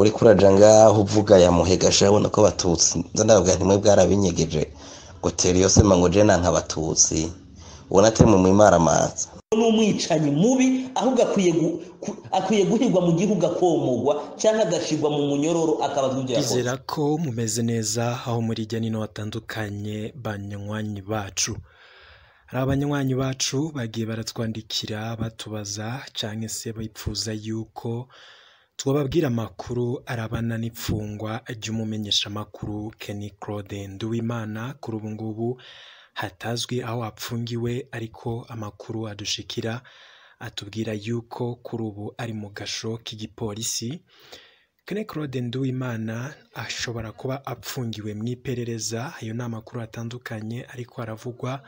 Uriko uraja ngaho uvuga ya muhegasha, abona ko abatutsi nza ndababwira nti mwe bwarabinyegeje ngo tera iyo sema ngo je nanka abatutsi, ubona atari mwe mwimaramaza. N'umwicanyi mubi, ahubwo akwiye guhigwa mu gihugu akomogwa cyangwa agashirwa mu munyororo akabazwa ibyo yakoze. Ndizera ko mumeze neza aho muri hirya nino hatandukanye, banywanyi bacu. Hari abanywanyi bacu bagiye baratwandikira batubaza cyangwa se bipfuza yuko twababwira amakuru arabana n'ipfungwa ry'umumenyeshamakuru Kenny Claude Nduwimana. Kuri ubu ngubu hatazwi aho apfungiwe, ariko amakuru adushikira atubwira yuko kuri ubu ari mu gasho k'igipolisi. Kenny Claude Nduwimana ashobora kuba apfungiwe mu iperereza, ayo ni amakuru atandukanye ariko aravugwa.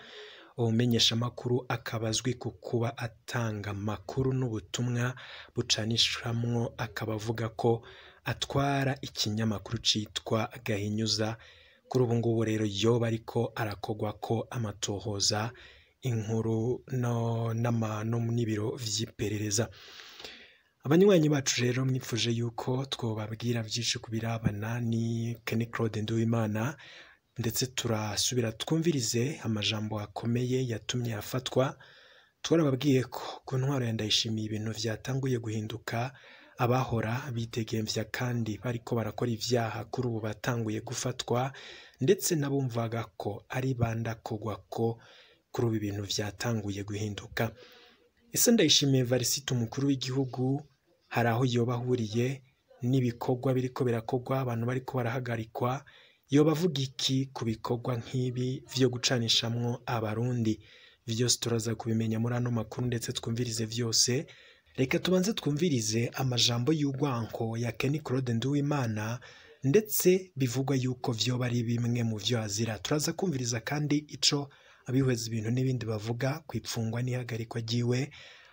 Umumenyeshamakuru akaba azwi ku kuba atanga amakuru n'ubutumwa bucanishamwo, akaba avuga ko atwara ikinyamakuru citwa Gahinyuza. Kuri ubu ngubu rero yoba ariko arakogwa ko amatohoza inkuru no n'amano n'ibiro vy'iperereza. Abanywanyi bacu rero mwifuje yuko twobabwira byinshi ku birabana ni Kenny Claude Nduwimana, ndetse turasubira twumvirize amajambo akomeye yatumye afatwa. Twarababwiye ko ku ntwaro ya Ndayishimiye ibintu vyatanguye guhinduka, abahora bitegemvya kandi bariko barakora ivyaha kuri ubu batanguye gufatwa, ndetse n'abumvaga ko ari bandakogwa ko kuri ubu ibintu vyatanguye guhinduka. Ese Ndayishimiye Varisito umukuru w'igihugu hari aho yoba ahuriye n'ibikorwa biriko birakorwa, abantu bariko barahagarikwa? Yoba avuga iki ku bikorwa nk'ibi vyo gucanishamwo abarundi? Vyose turaza kubimenya muri ano makuru, ndetse twumvirize vyose. Reka tubanze twumvirize amajambo y'urwanko ya Kenny Claude Nduwimana, ndetse bivugwa yuko vyoba ari bimwe mu vyo azira. Turaza kumviriza kandi ico abihweza ibintu n'ibindi bavuga ku ipfungwa n'ihagarikwa ryiwe.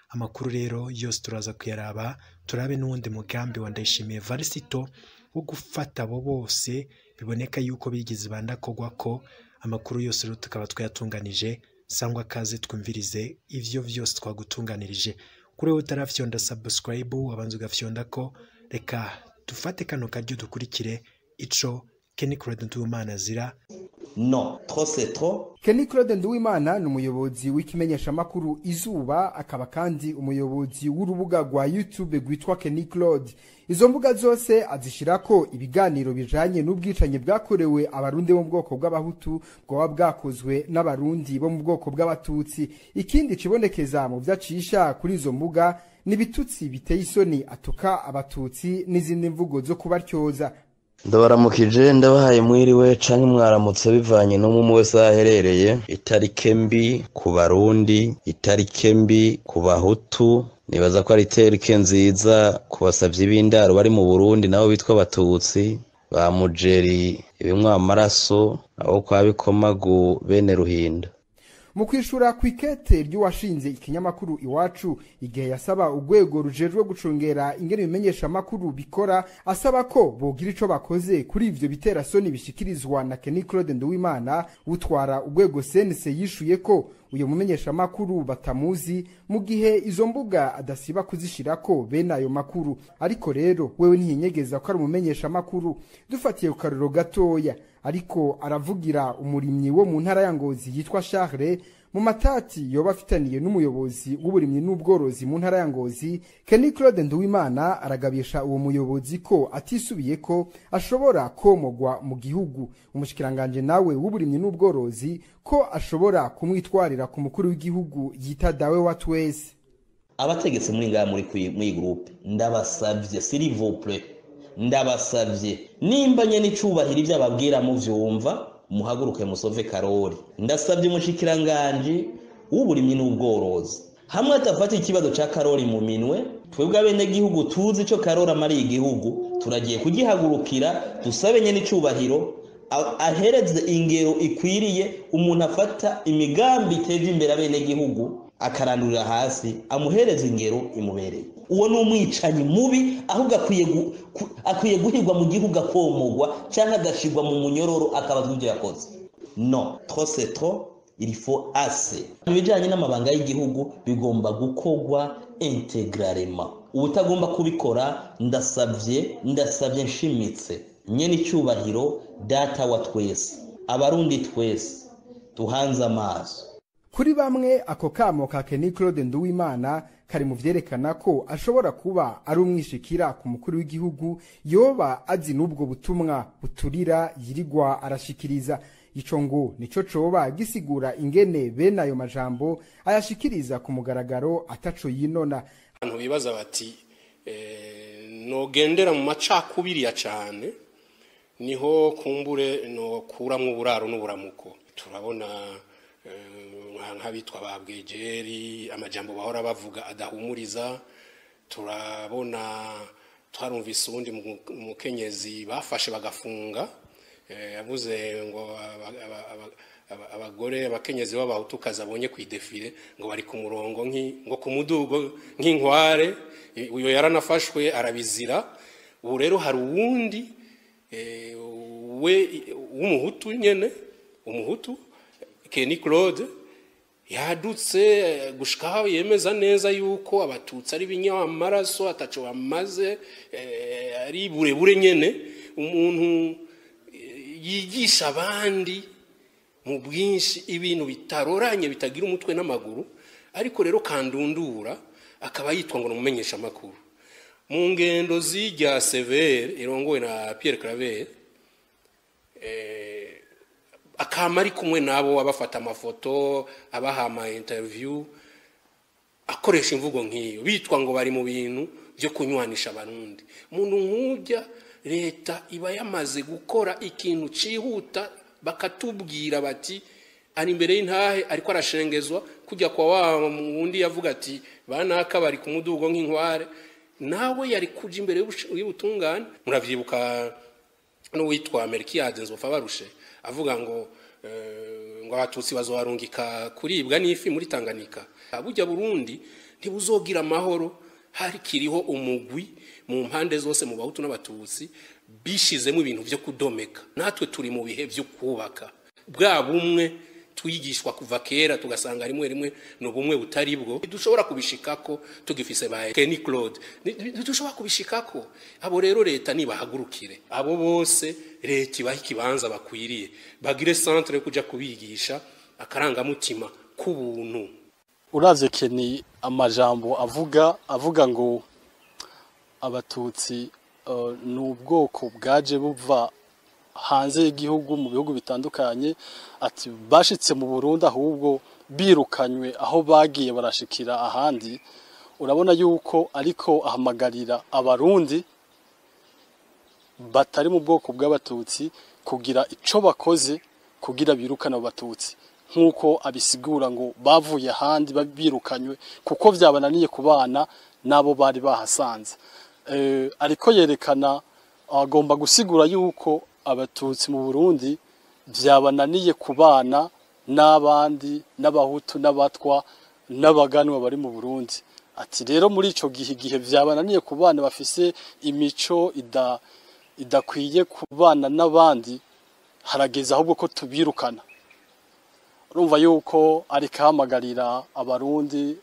Amakuru rero yose turaza kuyaraba, turabe n'uwundi mugambi wa Ndayishimiye Varisito wo gufata abo bose biboneka yuko bigize bandakogwa ko. Amakuru yose rero tukaba twayatunganije, sangwa kaze twumvirize ivyo vyose twagutunganirije. Kuri wowe utarafyonda subscribe, wabanza ugafyonda ko. Reka dufate kano karyo dukurikire ico Kenny Claude Nduwimana azira. Non, trop c'est trop. Kenny Claude Nduwimana ni umuyobozi w'ikimenyeshamakuru Izuba, akaba kandi umuyobozi w'urubuga rwa YouTube rwitwa Kenny Claude. Izo mbuga zose azishirako ibiganiro bijanye n'ubwicanyi bwakorewe abarundi bo mu bwoko bw'abahutu bwoba bwakozwe n'abarundi bo mu bwoko bw'abatutsi. Ikindi kibonekeza mu vyacisha kuri izo mbuga ni ibitutsi biteye isoni atuka abatutsi n'izindi mvugo zo kubaryoza. Ndabaramukije, ndabahaye mwiriwe canke mwaramutse bivanye n'umwe wese aho aherereye. Itarike mbi ku barundi, itarike mbi ku bahutu, nibaza ko ari itarike nziza ku basavyi b'indaro bari mu Burundi nabo bitwa abatutsi, ba Mujeri ibinywa amaraso, abo kwa Bikomagu bene Ruhinda. Mu kwishura kw'ikete ry'uwashinze ikinyamakuru Iwacu igihe yasaba urwego rujejwe gucungera ingene ibimenyesha makuru bikora, asaba ko bogira ico bakoze kuri ivyo biterasoni bishikirizwa na Kenny Claude Nduwimana, utwara urwego CNC yishuye ko uyo mumenyesha makuru batamuzi, mu gihe izo mbuga adasiba kuzishirako bene ayo makuru. Ariko rero wewe ntiyinyegeza ko ari umumenyesha makuru. Dufatiye ku karorero gatoya, ariko aravugira umurimyi wo mu ntara ya Ngozi yitwa Charles mu matati yoba afitaniye n'umuyobozi w'uburimyi n'ubworozi mu ntara ya Ngozi. Kenny Claude Nduwimana aragabisha uwo muyobozi ko atisubiye ko ashobora komogwa mu gihugu. Umushikiranganje nawe w'uburimyi n'ubworozi ko ashobora kumwitwarira ku mukuru w'igihugu yita dawe wa twese. Abategetsi muri ngaha muri muri groupe, ndabasavye s'il vous plaît, ndabasavye nimba nyene icubahiro ivyo ababwira muvyumva, muhaguruke musove Karori. Ndasavye umushikiranganje w'uburimyi n'ubworozi, hamwe atafata ikibazo ca Karori mu minwe, twebwe abenegihugu tuzi ico Karori amariye igihugu, turagiye kugihagurukira dusabe nyene icubahiro ahereze ingero ikwiriye umuntu afata imigambi iteje imbere abenegihugu akarandurira hasi, amuhereze ingero imubereye. Uwo ni umwicanyi mubi, ahubwo akwiye guhigwa mu gihugu akomogwa cyangwa agashirwa mu munyororo akabazwa ibyo yakoze. Non, trop c'est trop, il faut assez. Ibijanye n'amabanga y'igihugu bigomba gukorwa intégralement. Ubutagomba kubikora, ndasabye nshimitse nyene icyubahiro data wa twese, abarundi twese duhanze amaso. Kuri bamwe ako kamo ka Kenny Claude Nduwimana kari mu vyerekana ko ashobora kuba ari umwishikira ku mukuru w'igihugu, yoba azi n'ubwo butumwa buturira yirigwa arashikiriza. Ico ngo nico coba gisigura ingene bene ayo majambo ayashikiriza ku mugaragaro ataco yinona. Abantu bibaza bati nogendera mu macakubiri ya cane niho kumbure no kuramwo uburaro n'uburamuko. Turabona nk'abitwa ba Bwegeri amajambo bahora bavuga adahumuriza. Turabona twarumvise uwundi mukenyezi bafashe bagafunga, yavuze ngo abagore abakenyezi b'abahutukazi abonye kwidefire ngo bari ku murongo ngo ku mudugo nk'inkware. Uyo yaranafashwe arabizira. Ubu rero hari uwundi we w'umuhutu nyene, umuhutu Kenny Claude, yadutse gushika yemeza neza yuko abatutsi ari binyamaraso ataco bamaze, ari burebure nyene. Umuntu yigisha abandi mu bwinshi ibintu bitaroranye bitagira umutwe n'amaguru, ariko rero kandundura akaba yitwa ngo numumenyesha makuru. Mu ngendo zijya Severe irongowe na Pierre Claver, akama ari kumwe nabo abafata amafoto, abaha ama interview, akoresha imvugo nk'iyo, bitwa ngo bari mu bintu byo kunywanisha abarundi. Umuntu nk'ujya leta iba yamaze gukora ikintu cihuta, bakatubwira bati ari imbere y'intahe ariko arashengezwa, kujya kwa wa wundi yavuga ati banaka bari ku mudugo nk'inkware, nawe yari kuja imbere y'ubutungane. Muravyibuka n'uwitwa Melchiade Nzofabarushe avuga ngo ngo abatutsi bazobarungika kuribwa n'ifi muri Tanganyika. Burya Burundi ntibuzogira amahoro harikiriho umugwi mu mpande zose mu bahutu n'abatutsi bishizemo ibintu vyo kudomeka. Natwe turi mu bihe vyo kubaka bwa bumwe twigishwa kuva kera, tugasanga rimwe rimwe no bumwe butari bwo. Dushobora kubishikako tugifise ba Kenny Claude, dushobora kubishikako. Abo rero leta nibahagurukire, abo bose leta ibaha ikibanza bakwiriye, bagire centre yo kuja kubigisha akarangamutima k'ubuntu. Uravye Kenny amajambo avuga ngo abatutsi ni ubwoko bwaje buva hanze y'igihugu mu bihugu bitandukanye, ati bashitse mu Burundi ahubwo birukanywe aho bagiye barashikira ahandi. Urabona yuko ariko ahamagarira abarundi batari mu bwoko bw'abatutsi kugira ico bakoze kugira birukana abatutsi, nkuko abisigura ngo bavuye ahandi birukanywe kuko vyabananiye kubana nabo bari bahasanze. Ariko yerekana agomba gusigura yuko abatutsi mu Burundi vyabananiye kubana n'abandi n'abahutu n'abatwa n'abaganwa bari mu Burundi. Ati rero muri ico gihe vyabananiye kubana bafise imico idakwiye kubana n'abandi, harageze ahubwo ko tubirukana. Urumva yuko ari kahamagarira abarundi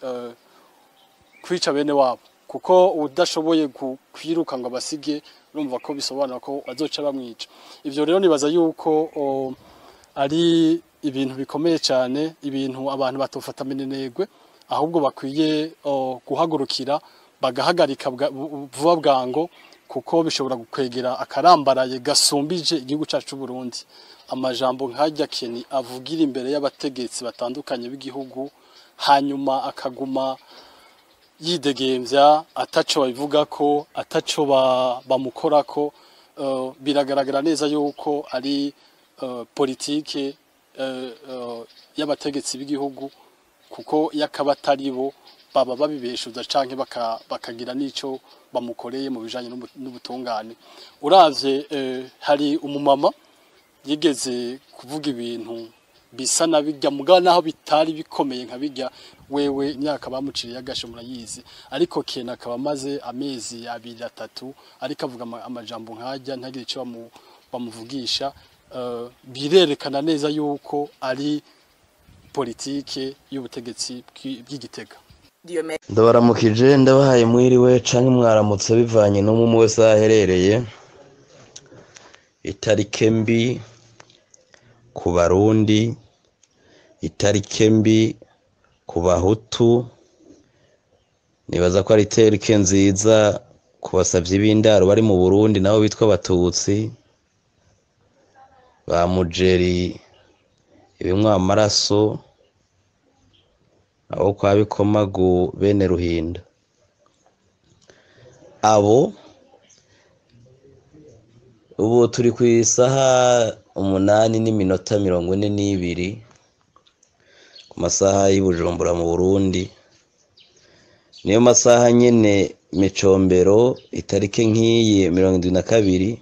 kwica bene wabo, kuko udashoboye kwiruka ngo basige, urumva ko bisobanura ko bazoca bamwica. Ivyo rero nibaza yuko ari ibintu bikomeye cyane, ibintu abantu batofata minenegwe, ahubwo bakwiye guhagurukira bagahagarika vuba bwango, kuko bishobora gukwegera akarambaraye gasumbije igihugu cyacu Burundi. Amajambo nkajya Kenny avugira imbere y'abategetsi batandukanye b'igihugu, hanyuma akaguma yidegemvya ataco babivuga ko, ataco bamukorako, biragaragara neza yuko ari politike y'abategetsi b'igihugu, kuko yakabatari bo baba babibeshuza canke bakagira nico bamukoreye mu bijanye n'ubutungane. Uravye hari umumama yigeze kuvuga ibintu bisa na bijya mugabo naho bitari bikomeye nka bijya, wewe imyaka bamuciriye agasho murayizi, ariko Ken akaba amaze amezi 2 3 ariko avuga amajambo nkajya ntagire ico bamuvugisha. Birerekana neza yuko ari politike y'ubutegetsi bw'Igitega. Diomede. Ndabaramukije, ndabahaye mwiriwe canke mwaramutse bivanye n'umwe wese aho aherereye. Itarike mbi ku Barundi, itarike mbi ku Bahutu, nibaza ko ari itarike nziza ku basavyi b'indaro bari mu Burundi nabo bitwa Abatutsi, ba Mujeri, ibinywa amaraso, abo kwa Bikomagu bene Ruhinda. Abo ubu turi ku isaha 8:42 ku masaha y'i Bujumbura mu Burundi. Niyo masaha nyene Micombero itarike nk'iyi 72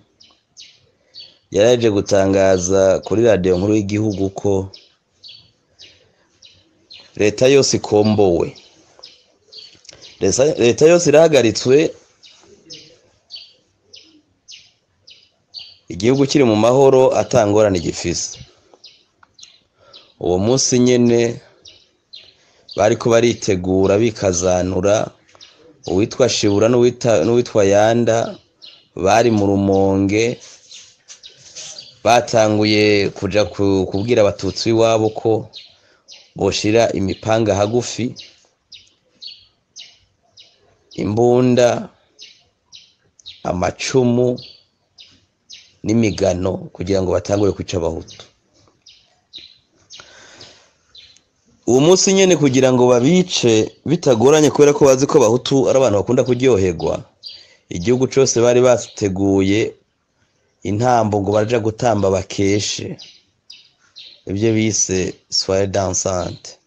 yaraje gutangaza kuri radiyo nkuru y'igihugu ko leta yose ikombowe, leta yose irahagaritswe, igihugu kiri mu mahoro atangorane gifise. Uwo munsi nyene bariko baritegura bikazanura, uwitwa Shibura n'uwitwa Yanda bari mu Rumonge, batanguye kuja kubwira Abatutsi iwabo ko boshira imipanga hagufi, imbunda, amacumu n'imigano kugira ngo batangure kwica Abahutu. Uwo munsi nyene kugira ngo babice bitagoranye, kubera ko bazi ko Abahutu ari abantu bakunda kuryoherwa, igihugu cose bari bateguye intambo ngo baraja gutamba bakeshe, ibyo bise soirée dansante.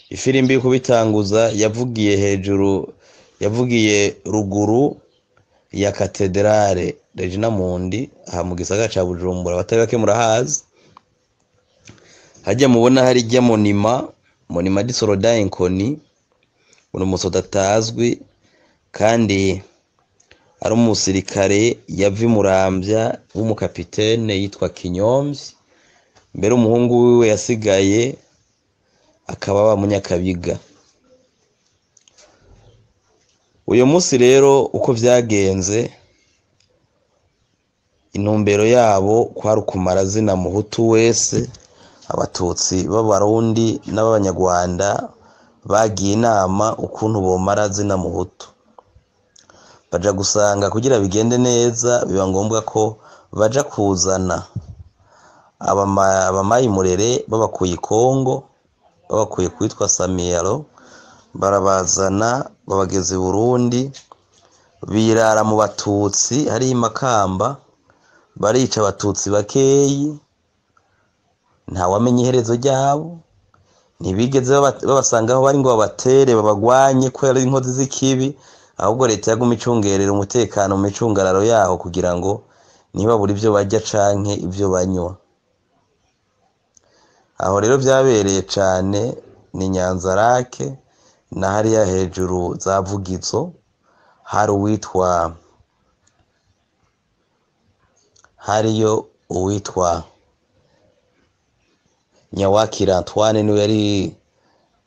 Ifirimbi kubitanguza yavugiye hejuru, yavugiye ruguru ya katedrale Regina Mundi aha mu gisagara ca Bujumbura, abatari bake murahazi. Hajya mubona hari ijya monima di soroda inkoni, uno musoda atazwi kandi ari umusirikare yava Muramvya w'umukapitene yitwa Kinyomvyi, mbere umuhungu wiwe yasigaye akaba aba Munyakabiga. Uyo munsi rero uko vyagenze, intumbero yabo kwari ukumara zina muhutu wese. Abatutsi b'Abarundi n'Abanyarwanda bagiye inama ukuntu bomara zina muhutu, baja gusanga kugira bigende neza biba ngombwa ko baja kuzana abamayimurere babakuye Kongo, babakuye kwitwa Samiero, barabazana babageze Burundi, birara mu Batutsi hari Makamba, barica Abatutsi bakeyi, nta wamenye iherezo ryabo, ntibigeze babasanga aho bari ngo babatere babagwanye ko ari inkozi z'ikibi, ahubwo leta yaguma icungerera umutekano mu micungararo yaho kugira ngo ntibabure ibyo barya canke ibyo banywa. Aho rero vyabereye cane ni Nyanzarake na hariya hejuru za Vugizo, hari uwitwa hariyo uwitwa Nyawakira Antoine, niwe yari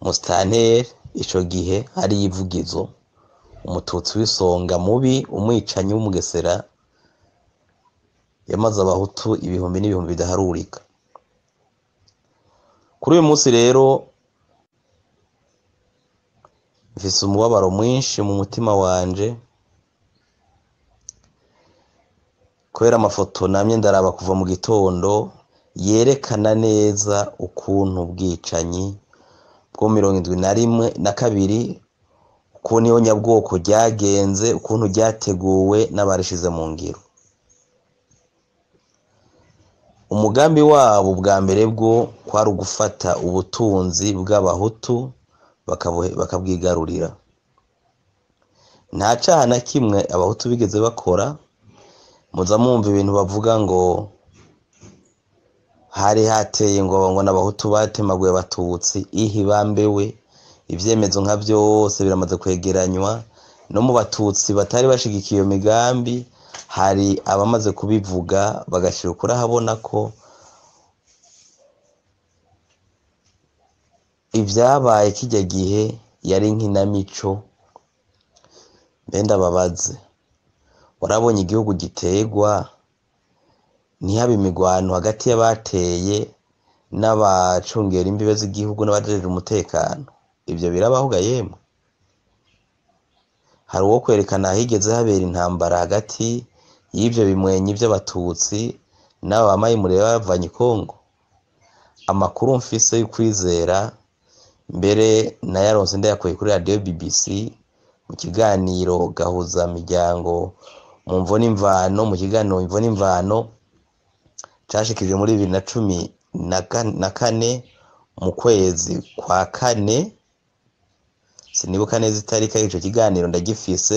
mustanteri ico gihe hari Ivugizo, umututsi w'isonga mubi, umwicanyi w'umugesera, yamaze Abahutu ibihumbi n'ibihumbi bidaharurika. Kuri uyu munsi rero mfise umubabaro mwinshi mu mutima wanje, kubera amafoto namye ndaraba kuva mu gitondo yerekana neza ukuntu ubwicanyi bwo 71 na 2, ukuntu iyo nyabwoko ryagenze, ukuntu ryateguwe n'abarishize mu ngiro. Umugambi wabo bwa mbere bwo kwari ugufata ubutunzi bw'Abahutu bakabwigarurira. Nta caha na kimwe Abahutu bigeze bakora. Muza mwumva ibintu bavuga ngo hari hateye ngo n'Abahutu batemaguye Abatutsi, ihi bambewe. Ivyemezo nka vyose biramaze kwegeranywa, no mu Batutsi batari bashigikiye iyo migambi hari abamaze kubivuga bagashira ukuri ahabona ko Ibyabaye kijya gihe yari nk'inamico. Mbe ndababaze, warabonye igihugu gitegwa ntihabe imigwano hagati y'abateye n'abacungera imbibe z'igihugu n'abajejwe umutekano? Ibyo birabaho ga yemwe? Hari uwo kwerekana higeze habera intambara hagati y'ibyo bimwenyi by'abatutsi n'aba bamayimure bavanye i Kongo? Amakuru mfise y'ukwizera mbere nayaronse ndayakuye kuri radiyo BBC mu kiganiro gahuza miryango mu mvo n'imvano, mu kiganiro imvo n'imvano cashikije muri 2014 mu kwezi kwa kane, sinibuka neza itariki y'ico kiganiro ndagifise.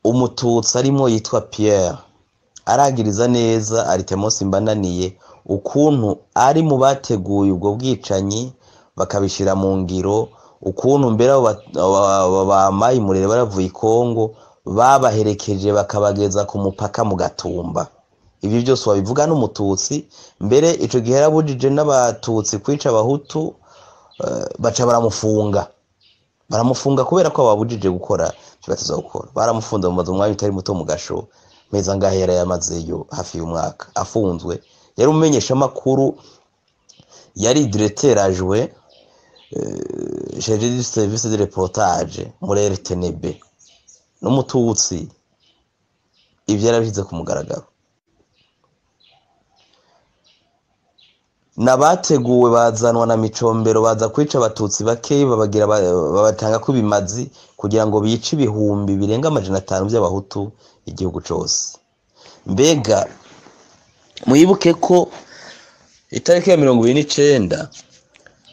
Umututsi arimo yitwa Pierre aragiriza neza Aritemosi Mbananiye ukuntu ari mu bateguye ubwo bwicanyi bakabishira mu ngiro, ukuntu mbere abo bamayimurere baravuye i Kongo babaherekeje bakabageza ku mupaka mu Gatumba. Ibyo byose wabivuga n'umututsi. Mbere ico gihe yarabujije n'abatutsi kwica abahutu, baca baramufunga. Baramufunga kubera ko babujije gukora ivyo bateza gukora. Baramufunze mu mazu umwanya utari muto mu gasho, meza ngahe yari yamazeyo hafi y'umwaka afunzwe. Yari umumenyesha makuru, yari directeur adjoint chargé du service de reportage muri RTNB, n'umututsi. Ivyo yarabishyize ku mugaragaro. Nabateguwe bazanwa na Micombero baza kwica abatutsi bakeyi, babagira babatanga ko ibimazi kugira ngo bice ibihumbi birenga 500 by'abahutu igihugu cose. Mbega mwibuke ko itariki ya 29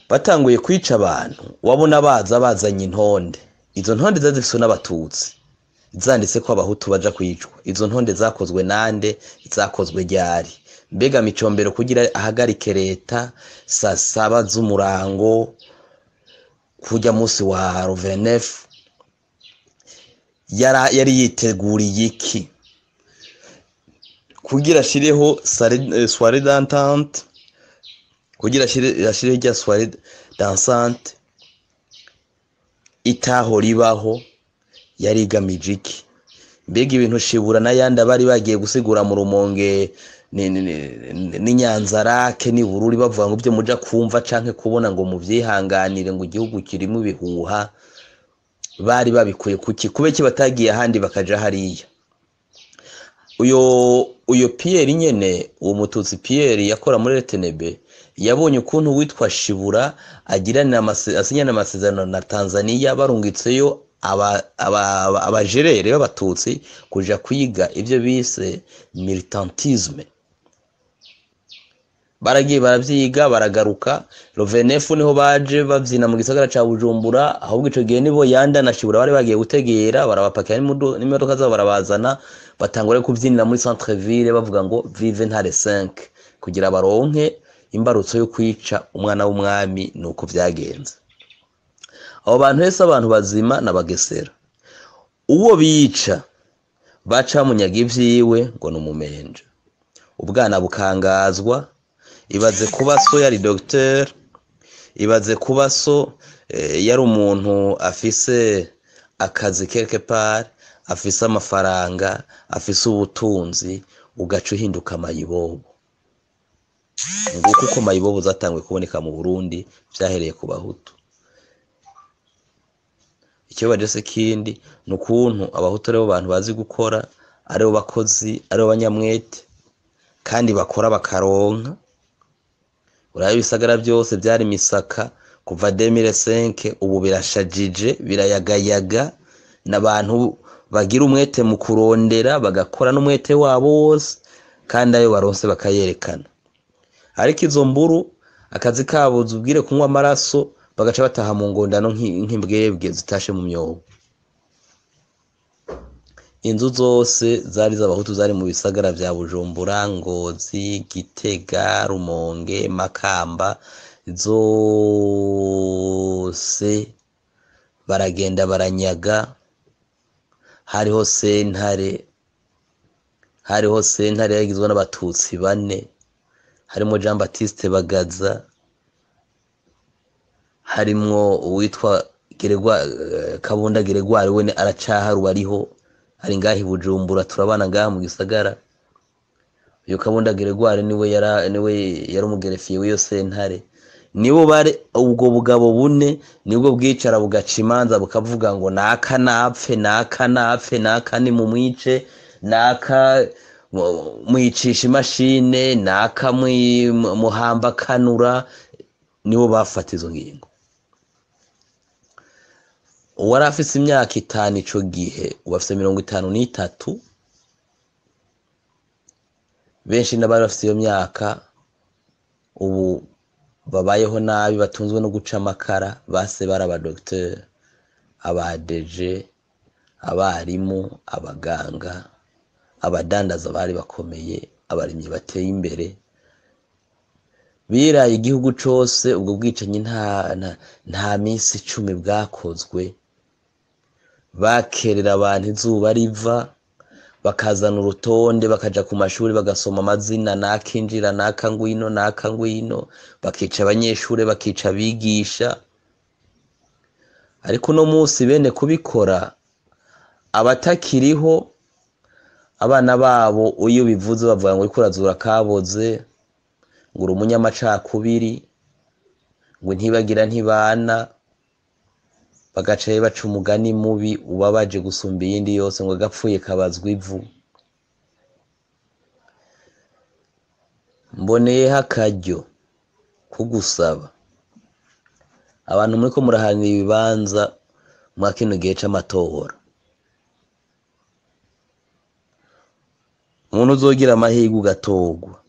batanguye kwica abantu, wabona baza bazanye intonde. Izo ntonde zazifiswe n'abatutsi zanditse ko abahutu baja kwicwa. Izo ntonde zakozwe nande? Zakozwe ryari? Mbega Micombero kugira ahagarike leta saa saba z'umurango kujya munsi wa Rovenef yari yiteguriye iki kugira ashireho soirée d'entente, kugira ashireho rya soirée dansante itaho ribaho, yari igamije iki? Mbega ibintu Shibura n'ayandi bari bagiye gusigura mu Rumonge n'Inyanzarake n'Ibururi bavuga ngo ibyo muja kumva canke kubona ngo muvyihanganire ngo igihugu kirimo ibihuha, bari babikuye kuki? Kubeki batagiye ahandi bakaja hariya? Uyo Pierre nyene, uwo mututsi Pierre yakora muri RTNB, yabonye ukuntu witwa Shibura agirana asinyana amasezerano na Tanzania, barungitseyo abajerere b'abatutsi kuja kwiga ivyo bise militantisme. Baragiye baravyiga baragaruka. Rovenefu niho baje bavyina mu gisagara ca Bujumbura, ahubwo ico gihe nibo Yanda na Shibura bari bagiye gutegera, barabapakira n'imodoka zabo barabazana, batangura kuvyinira muri centre ville bavuga ngo vive Ntare 5 kugira baronke imbarutso yo kwica umwana w'umwami. Nuko vyagenze. Abo bantu hese abantu bazima n'abagesera, uwo bica baca munyaga ivyiwe ngo numumenje, ubwana bukangazwa. Ibaze kuba so yari docteur, ibaze kuba so yari umuntu afise akazi quelque part, afise amafaranga, afise ubutunzi, ugaca uhinduka mayibobo. Nguko uko mayibobo zatangwe kuboneka mu Burundi, vyahereye ku bahutu. Ikibazo se kindi nukuntu abahutu aribo bantu bazi gukora, aribo bakozi, aribo banyamwete kandi bakora bakaronka. Urabe ibisagara byose byari misaka kuva 2005, ubu birashajije birayagayaga, n'abantu bagira umwete mu kurondera bagakora n'umwete wabo wose, kandi ayo baronse bakayerekana. Ariko izo mburu akazi kabo zubwire kunywa amaraso, bagaca bataha mu ngondano nk'imbwebwe zitashe mu myobo. Inzu zose zari z'abahutu zari mu bisagara vya Bujumbura, Ngozi, Gitega, Rumonge, Makamba, zose baragenda baranyaga. Hariho sentare, Hariho sentare yagizwe n'abatutsi bane, harimo Jean Baptiste Bagaza, harimwo uwitwa Kabunda Geregwari, we aracaharuwe ariho, ari ngaha i Bujumbura, turabana ngaha mu gisagara. Uyu Kabunda Geregwari niwe yari umugerefiye w'iyo sentare. Nibo bari ubwo bugabo bune, nibwo bwicara bugaca imanza bukavuga ngo naka napfe, naka napfe, naka ni mumwice, naka mwicisha imashine, naka muhamba kanura. Nibo bafata izo ngingo. Uwari afise imyaka 5 ico gihe, ubu afise 53. Benshi n'abari bafise iyo myaka ubu babayeho nabi, batunzwe no guca amakara. Base bari abadogiteri, abadeje, abarimu, abaganga, abadandaza bari bakomeye, abarimyi bateye imbere, biraye igihugu cose. Ubwo bwicanyi nta minsi 10 bwakozwe. Bakerera abantu izuba riva, bakazana urutonde, bakaja ku mashuri bagasoma amazina, nakinjira, naka ngwino, naka ngwino, bakica abanyeshuri, bakica abigisha. Ariko uno munsi bene kubikora abatakiriho, abana babo iyo bivuze bavuga ngo uriko urazura kaboze, ngo uri umunyamacakubiri, ngo ntibagira ntibana, bagaca baca umugani mubi ubabaje gusumba iyindi yose, ngo gapfuye kabazwa ivu. Mboneyeho akaryo ko gusaba abantu muriko murahanira ibibanza mwa kino gihe c'amatora, umuntu uzogira amahirwe ugatorwa,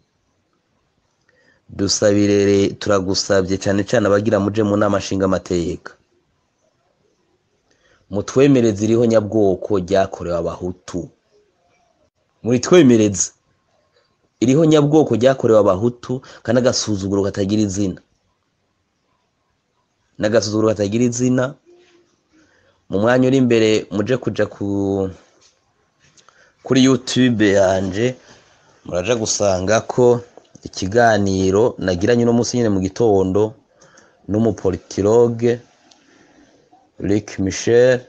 dusabire, turagusabye cane cane abagira muje mu nama nshingamateka, mutwemereze iriho nyabwoko ryakorewe abahutu. Muritwemereze iriho nyabwoko ryakorewe abahutu, kandi agasuzuguro katagira izina, n'agasuzuguro katagira izina. Mu mwanya uri imbere muje kuja kuri YouTube yanje, muraja gusanga ko ikiganiro nagiranye no munsi nyene mu gitondo n'umupolitologue Luc Michel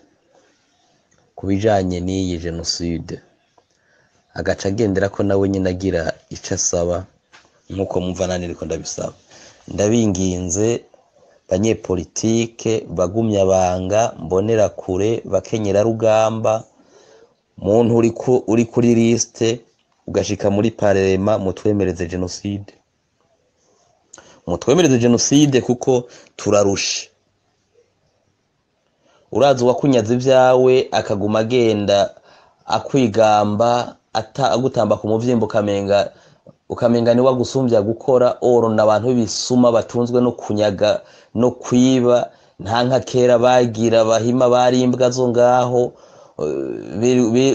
kubijanye n'iyi jenoside, agaca agendera ko nawe nyine agira ico asaba nkuko mumva nani ariko ndabisaba. Ndabinginze banyepolitike, bagumya banga, mbonera kure, bakenyera rugamba, muntu uri kuri liste ugashika muri parema, mutwemereze jenoside, mutwemereze jenoside, kuko turarushe. Urazi uwakunyaze ivyawe akaguma agenda akwigamba, agutamba ku muvyimbo, ukamenga ni wagusumbya gukora. Oro n'abantu b'ibisuma batunzwe no kunyaga no kwiba, nta nka kera bagira bahima bari imbwa zo ngaho,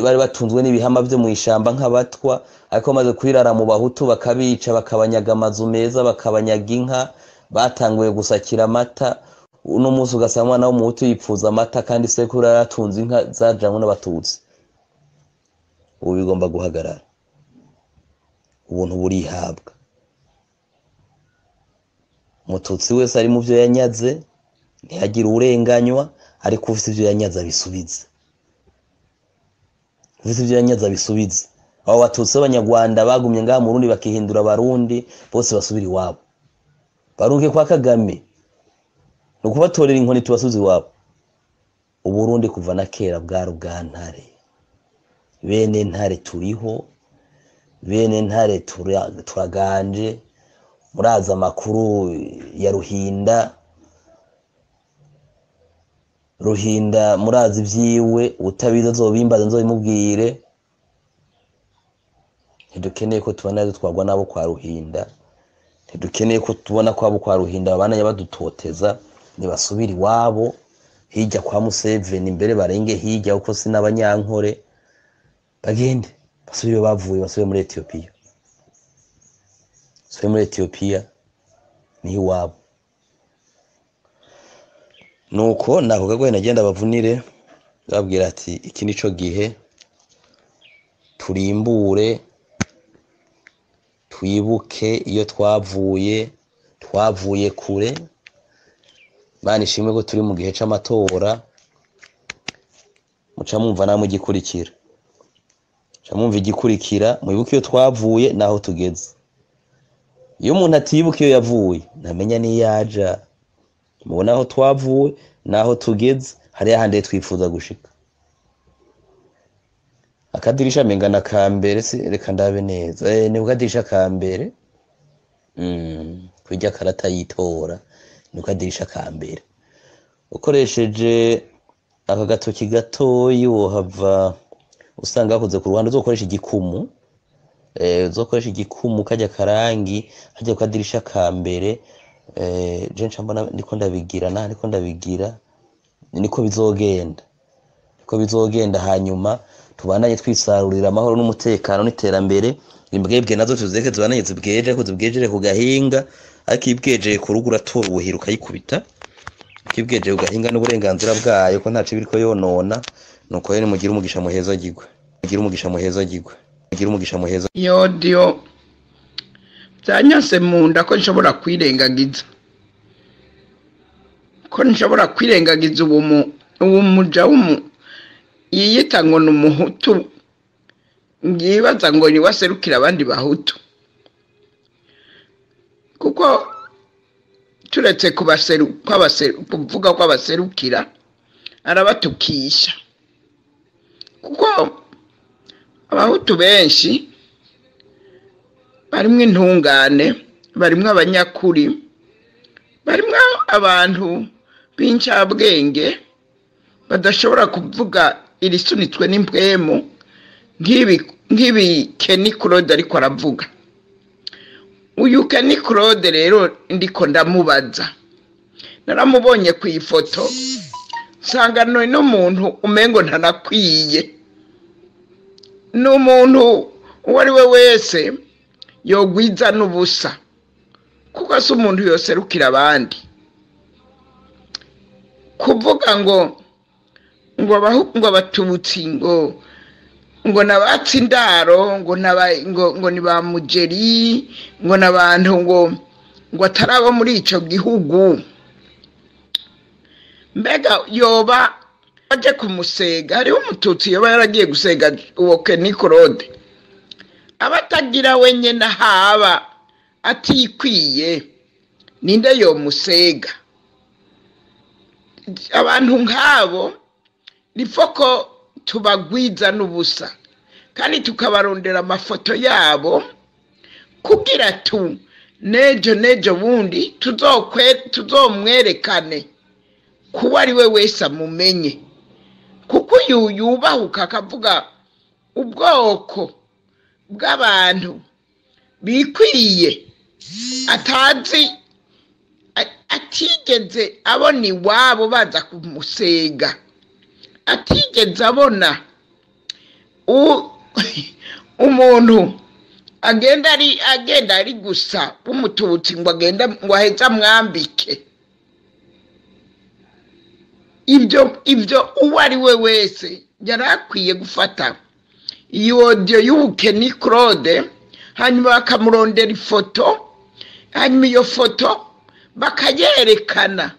bari batunzwe n'ibihama vyo mw'ishamba nk'abatwa, ariko bamaze kwirara mu bahutu bakabica, bakabanyaga amazu meza, bakabanyaga inka, batanguye gusakira amata. Uno munsi ugasanga umwana w'umuhutu yipfuza amata kandi sekuru yaratunze inka zajanwe n'abatutsi. Ubu bigomba guhagarara, ubuntu burihabwa. Umututsi wese ari mu vyo yanyaze ntihagire urenganywa, ariko ufise ivyo yanyaze abisubize, ufise ivyo yanyaze abisubize. Abo batutsi b'abanyarwanda bagumye ngaha mu Burundi bakihindura abarundi, bose basubira iwabo, barunke kwa Kagame, ni ukubatorera inkoni tubasubize iwabo. Uburundi kuva na kera bwari ubwa Ntare, bene Ntare turiho, bene Ntare turaganje. Muraza amakuru ya Ruhinda, Ruhinda murazi ivyiwe, utabizi azobimbaza nzobimubwire. Ntidukeneye ko tubona dutwarwa nabo kwa Ruhinda, ntidukeneye ko tubona ko abo kwa Ruhinda babananya badutoteza. Nibasubira iwabo hirya kwa Museveni, imbere barenge hirya, kuko si n'abanyankore, bagende basubire bavuye, basubire muri Ethiopia, basubire muri Ethiopia niho iwabo. Nuko nako kagoye nagenda bavunire, babwira ati iki nico gihe turimbure. Twibuke iyo twavuye, twavuye kure. Imana ishimwe ko turi mu gihe c'amatora. Muca mwumva namwe igikurikira, muca mwumva igikurikira. Mwibuke iyo twavuye naho tugeze. Iyo umuntu atibuka iyo yavuye ntamenya n'iyo aja. Mubona aho twavuye naho tugeze, hariya handi twifuza gushika. Akadirisha mengana ka mbere, reka ndabe neza, ni kadirisha ka mbere kurya karata yitora, ni kadirisha ka mbere. Ukoresheje aka gatoki gatoyi wohava usanga gakoze ku ruhande. Uzokoresha igikumu, uzokoresha igikumu kajya karangi hajya ku kadirisha ka mbere. Je nca mbona ndiko ndabigira na ndiko ndabigira, niko bizogenda, niko bizogenda. Hanyuma tubandanye twisarurira amahoro n'umutekano n'iterambere. Imbwebwe nazo tuzeke tubandanye zibweje, ko zibwejere ku gahinga, ariko ibwejeye ku rugo uratora ubuhira ukayikubita. Kibweje ku gahinga n'uburenganzira bwayo, ko ntaco biriko yonona. Nuko rero mugire umugisha muheza gigwe, mugire umugisha muheza gigwe, mugire umugisha muheza. Yodio byanyase mu nda ko nshobora kwirengagiza, ko nshobora kwirengagiza ubu muja yiyita ngo ni umuhutu, ngibaza ngo ni waserukira abandi bahutu, kuko turetse kuvuga ko abaserukira arabatukisha, kuko abahutu benshi barimwo intungane, barimwo abanyakuri, barimwo abantu b'incabwenge badashobora kuvuga irisunitswe n'impwemu nk'ibi Kenny Claude ariko aravuga. Uyu Kenny Claude rero ndiko ndamubaza, naramubonye ku ifoto nsanga n'umuntu umengo ntanakwiye, ni umuntu uwo ari we wese yogwiza n'ubusa, kuko si umuntu yoserukira abandi. Kuvuga ngo ngo abatutsi ngo nabatsi indaro, ngo ngo ni ba mugeri, ngo nabantu ngo atarabo muri ico gihugu, mbega yoba aje kumusega? Hariho umututsi yoba yaragiye gusega uwo Kenny Claude, abatagira wenyene haba atikwiye, ninde yomusega? Abantu nk'abo nifoko tubagwiza n'ubusa, kandi tukabarondera amafoto yabo kugira tu nejo bundi tuzomwerekane kuba ari we wese amumenye, kuko uyu yubahuka akavuga ubwoko bw'abantu bikwiye atazi, atigeze abona iwabo baza kumusega, atigeze abona umuntu agenda ari gusa w'umututsi ngo agenda ngo aheze amwambike. Ibyo uwo ari we wese yari akwiye gufata iyo audio y'ubu Kenny Claude, hanyuma bakamurondera ifoto, hanyuma iyo foto bakayerekana,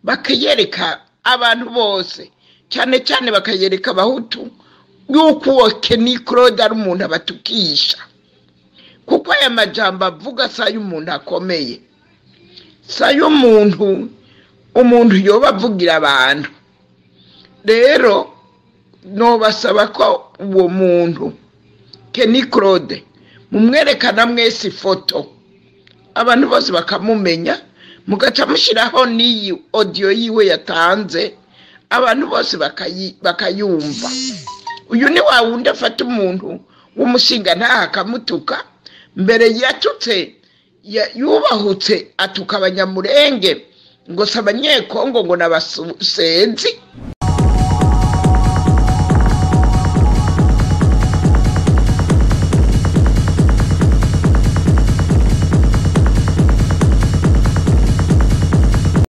bakayereka abantu bose, cyane cyane bakayereka abahutu yuko uwo Kenny Claude ari umuntu abatukisha, kuko aya majambo avuga sa y'umuntu akomeye, sa y'umuntu umuntu yoba avugira abantu. Rero nobasaba ko uwo muntu Kenny Claude mumwerekana mwese ifoto, abantu bose bakamumenya, mugaca mushyiraho n'iyi audio yiwe yatanze, abantu bose bakayumva. Uyu ni wa wundi afata umuntu w'umushinga ntaha akamutuka, mbere yatutse yubahutse atuka abanyamurenge ngo si abanyekongo ngo n'abasenzi.